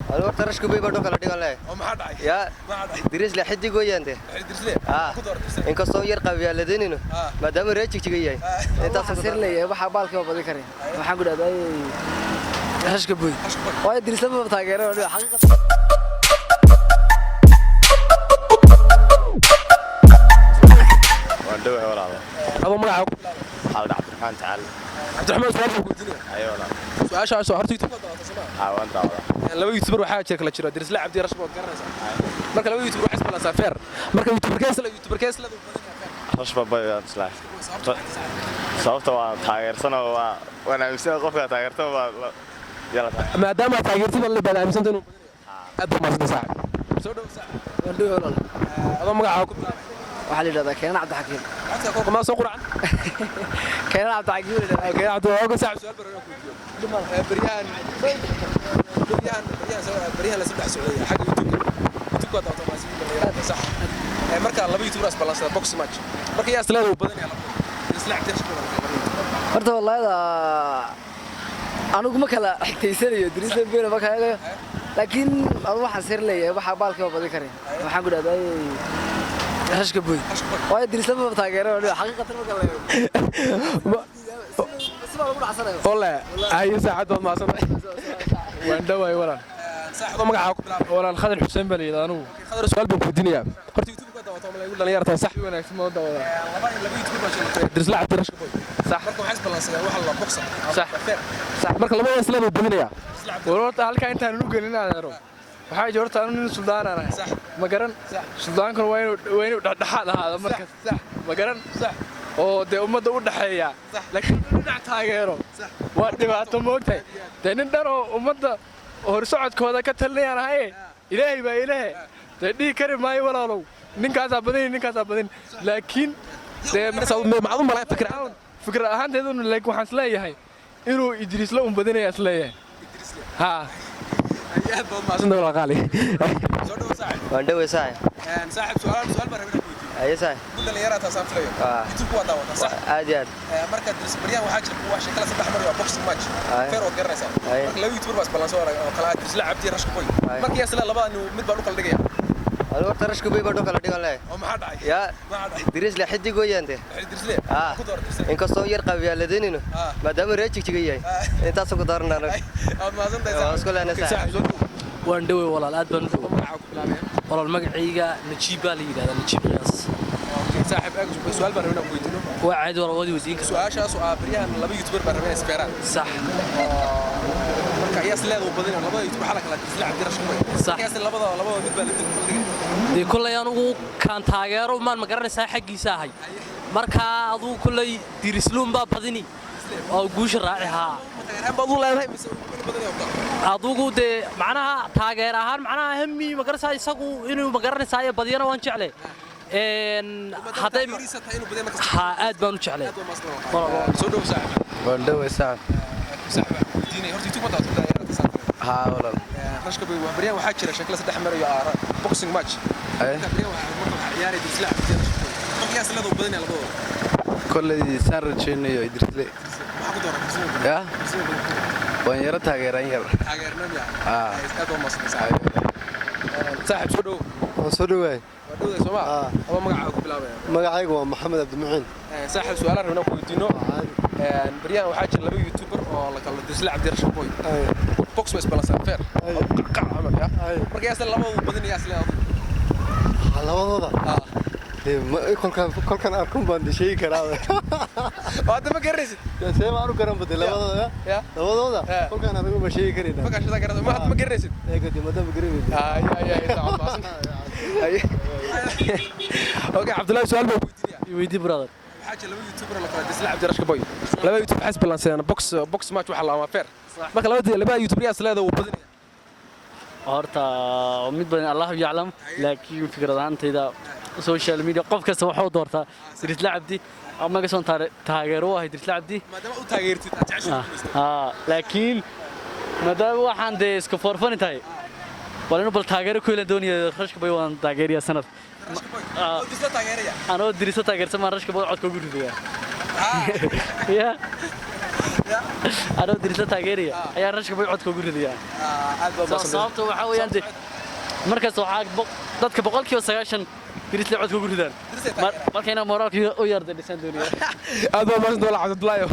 Horta Rashka Boy baa dhulka la dhigan leh. Oo maxaa dhacay? Yaa. Maxaa dhacay? Dirisle xidig weeyaan de. Dirisle? Ah. Ku door Dirisle. Inkastoo yar qabyaaladeenino, maadaama reer Jigjiga yahay, intaas waxaan sir leeyahay, waxaa baalkii waa badin karin. Waxaan ku dhahday Rashka Boy, waayo Dirisle ma taageero xaqiiqatan. Waan dhawahay, walaalo. Adoo magacaaga ku bilaabay. Waxaa la dhaca Cabdiraxmaan Tacaal. Cabdiraxmaan, su'aal baan ku weydiinaya. Ayo, walaalo. Su'aashaas horta YouTube ka daawata, soo Haa, waan daawadaa. Laba YouTuber waxaa jira kala jira, Dirisle Cabdi Rashka, waad garanaysaa. Marka laba YouTuber waxay isbalansaa feer. Marka YouTuber keesla YouTuber keesla uu badan yahay feer? Rashka Boy waan islaahay. Sababta waan taageersanoo waan aaminsanahay, qofka taageertaba baa yala tahay. Maadaama aad taageertid baa la baan aaminsanta inuu badan yahay. Aad baa mahadsan, saaxiib. Soo dhow, saaxiib. Waan dhawahay, walaal. Adoo magacaaga ku bilaabay. Waxaa la yidhahdaa Keenan Cabdixakiim. Codka kor ma soo quracan. Keenan Cabdixakiim la yidhahdaa. Okay, Cabdi, waa oga saaxiib, su'aal baan ku weydiiyo. Baryahan la saddex socday xagga YouTube ka daawata maasi dhalinyarada, sax? Marka laba YouTuber is balansada box match, marka yaa isleedahay uu badan yahay labadooda? Isla Cabdi Rashka. Horta wallaahida anigu ma kala xigtaysanayo, Dirisle bena ma kala eegayo, laakiin adu waxaan sir leeyahay, waxaa baalkii waa badin karin. Waxaan ku dhahday Rashka Boy, waayo Dirisle ma taageero xaqiiqatan marka la eego, si baa lagu dhacsanayo. Ole ayo, saacad baad mahadsantahay. Waan dhawaay, walaal. Saaxiib, magacaaga ku bilaabay. Walaal, Khadar Xuseen baa la yidhahdaa anigu. Khadar, su'aal baan ku weydiinayaa. Horta YouTube ka daawata ma lagu dhalinyarta, sax? Si wanaagsan ma u daawadaa. Laba YouTuber baa jira, Dirisle Cabdi Rashka Boy. Sax. Marka waxay isbalansadeen waxa la boxer. Sax. Feer. Marka labada isleedahay uu badinayaa? War horta halkaa intaan u gelin, adeero, waxaa jira horta anu nin suldaan aan ahay. Sax. Ma garan? Sax. Suldaankuna waa inuu dhexdhexaad ahaado markas. Sax. Ma garan? Sax. Oo dee ummadda u dhexeeya. Sax. Laakiin dhinac taageero Sax. waa dhibaato, moogtahay. Dee nin dhan oo ummadda horsocodkooda ka talinayaan ahaye, Ilaahay baa ilaahe, dee dhihi kari maayo, walaalow, ninkaasaa badin, ninkaasaa badin, laakiin dee Maxaad u malay fikir ahaan? Fikir ahaanteeduna, laakiin waxaan isleeyahay inuu Idriisle un badinaya isleeyahay, haa. Aad baad mahadsantahay, walaal qaali. Soo dhow, saaxiib. Waan dhaway, saaxib. Saaxiib, su'aal baan rabay inaan ku weydiiyo. Ayo, saaxib. Ku dhalinyarada taasaan filayo. YouTube waa daawataa, sax? Aad iyo aad. Marka baryahan waxaa jira kuwa sheekada saddex mar waa boxing match. Feer, waad garanaysaa. Marka laba YouTuber baa isbalanso oo kala ah Dirisle Cabdi Rashka Boy. Marka yaa isla labada mid baa dhulka la dhigaya? Adu horta Rashka Boy baa dhulka la dhigan leh. Oo maxaa dhacay? Yaa. Maxaa dhacay? Dirisle xidig weeyaan de. Dirisle? Ah. Ku door Dirisle. Inkastoo yar qabyaaladeenino, maadaama reer Jigjiga yahay, intaas ku dooran anagu. Aad mahadsantahay, Waa saaxiib. isku leenahay, saaxiib. Saaxiib, soo dhow. Waan dhawey, walaal, aad baan u dhawey. Magacaaga ku bilaabaya. Walaal, magacayga Najiib baa la yidhahdaa, Najiib Qiyaas. Okay, saaxiib, eeg, su'aal baan rabay inaan ku weydiino. Waa caadi, walaal, waad weydiin kartaa. Su'aashaas oo ah baryahan laba YouTuber baan rabay inay isfeeraan. Sax. Marka ayaa isleedahay uu badanaya labada YouTuber? Waxaa la kala Dirisle Cabdi Rashka Boy. Sax. Marka yaa labada mid baa la dhigaya? Dee kolley anugu kaan taageero maan, ma garanaysaa, xaggiisa ahay. Markaa adugu kolley Dirisluun baa badini oo guusha raaci, haa. Taageeraan baad u leedahay mise uu badanaya oo kale? Adugu dee macnaha taageer ahaan, macnaha hami, ma garanaysaa, isagu inuu, ma garanaysaa, badiyana waan jeclay. Hadday Taageeriisa tahay inuu badaya markasta. Haa, aad baan u jeclay. Aad waa mahadsantahay. Soo dhow, saaxiib. Waan dhaway, saaxib. Saaxiib, waxaan ku weydiinaya horta YouTube ma daawato dhalinyarada, sax? Haa, walaal. Rashka Boy waa baryahan waxaa jira sheekada saddex mar iyo boxing match. Marka baryahan waxaa ciyaaraya Dirisle Cabdi Rashka Boy. Marka yaa isleedahay uu badanaya labadooda? Kolley saan rajaynayo Idriisle. Maxaa ku dooran Dirisle? Yaa. Dirisle badan. Waan yaro taageeraan yar. Taageernam yaa. Haa. Aad waa mahadsantahay, saaxiib. Saaxiib, soo dhow. Waan soo dhawaay. Waa dhowday, soo ma? Ama magacaaga ku bilaabaya. Magacaygu waa Maxamed Cabdimuxiin. Saaxiib, su'aalaha rabnaa ku weydiino. Baryahan waxaa jira laba YouTuber oo la kala Dirisle Cabdi Rashka Boy. Box way isbalansaa feer. Qac camal yaa. Marka yaa isla labadooda badanaya isleedahay? Labadooda? Dee, kolkan arkun baan de sheegi karaa. Hadda ma garanaysid? See baan u garan bade labadooda? Ya. Labadooda Ya. kolkaan anigu ma sheegi karayna. Ma gashada garanaysid? Ma hadda ma garanaysid? Eega dee madama garanaysid. Ay ay ay, saaxiib, mahadsan. Okay, Cabdullaahi, su'aal baan ku weydiinaya. Weydii, brother. Waxaa jira laba YouTuber oo la kala Dirisle Cabdi Rashka Boy. Laba YouTuber waxay isbalansadeen box match waxa la ama feer. Marka labada YouTuber yaa isleedahay uu badanaya? Horta mid badan Allahu yaclam, laakiin fikrad ahaantayda social media qof kasta wuxuu doortaa Dirisle Cabdi, ama ka soo taageero u ahay Dirisle Cabdi. Maadaama u taageertid aad jeceshahay guulaysta. Haa, laakiin maadaama waxaan dee iska foorfani tahay, bal inuu bal taageero ku helan doonaya Rashka Boy, waan taageerayaa sanad. Rashka Boy. Oo Dirisle taageeraya. Anoo Dirisle taageersan baan Rashka Boy codka ugu ridaya. Ya. Anoo Dirisla taageeraya ayaa Rashka Boy codka ugu ridayaa. Aad baa mahadsan. Sababta waxaa weeyaan de markasta waxaa dadka 90% Dirisla codka ugu ridaan. Marka inaan moraalka u yarda dhisaan doonaya. Aad baa mahadsan, walaal Cabdullaahi.